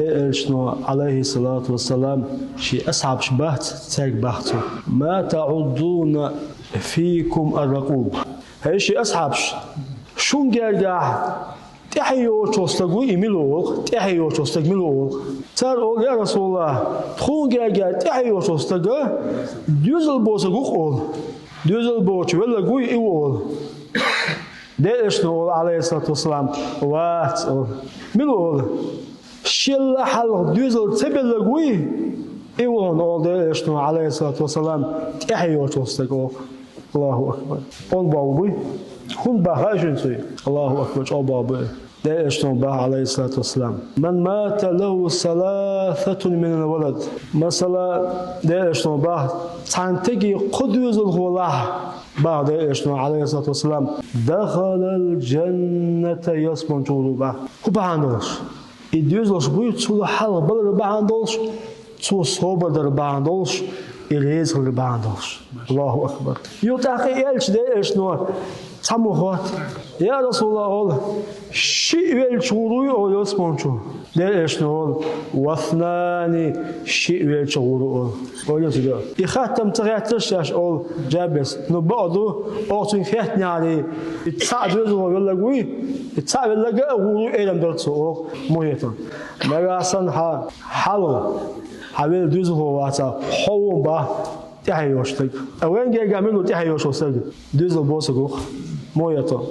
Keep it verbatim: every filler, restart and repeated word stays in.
Элчано, алейхиссалату вассалам, ший асхьабаш бац, цаьрга бах цо: «ما تعدون فيكم الرقوب». ХӀей ший асхьабаш, шун гергахь тӀаьхье йоцуш стаг вуй и мила олу, тӀаьхье йоцуш стаг мила олу? Цара олу: «Я Расулаллах, тхуна гергахь тӀаьхье йоцуш стаг доьзал бо стаг ву-кх», олу. «Доьзал боцуш веллаг вуй и?» олу. Делан Элчано олу, алейхиссалату вассалам: «Вац», олу. Мила олу? «Шел а хьалха доьзал ца беллаг вуй и?» олу, олу Делан Элчано, алейхиссалату вассалам, тӀаьхье йоцуш стаг олу. Аллаху акбар. Къон бовла буй? ХӀунда бах хаьа шуна цуьнан? Аллаху акбар, чӀогӀа бовла буй. Делан Элчано бах, алейхиссалату вассалам: «من مات له ثلاثة من الولد». Масала, Делан Элчано бах, цхьана стеган кхо доьзалхо лахь, бах Делан Элчано, алейхиссалату вассалам, «دخل الجنة», ялсамани чу гӀур ву бах. ХӀун бахьана долуш? И доьзалш буй, цул хьалха балар бахьана долуш, цо собар дар бахьана долуш, и реза хилар бахьана долуш. Аллаху акбар. Юха тӀаккха и аьлча, Делан Элчано цхьаммо хотту: «Я Расулаллах, — олу, — шиъ веллачу гӀур вуй?» олу ялсамани чу. Делан Элчано олу: «واثنان», шиъ веллачу гӀур ву, олу. Ойла ца до. И хаттам ца хеттара шаьш, олу Джабирс, ну, бакъ ду, оха цуьнга хеттинехьара, и цхьаъ доьзалхо веллаг вуй, и цхьаъ веллаг а гӀур ву, элам дара цо, олу, мухӀетан. Нагахь санна хьан хьалха хьан велла доьзалхо вацахь, хьо ву бах тӀаьхье йоцуш стаг. Ткъа вайн гергахь мила ву тӀаьхье йоцуш стаг? Доьзал бо стаг ву-кх, мухӀетан.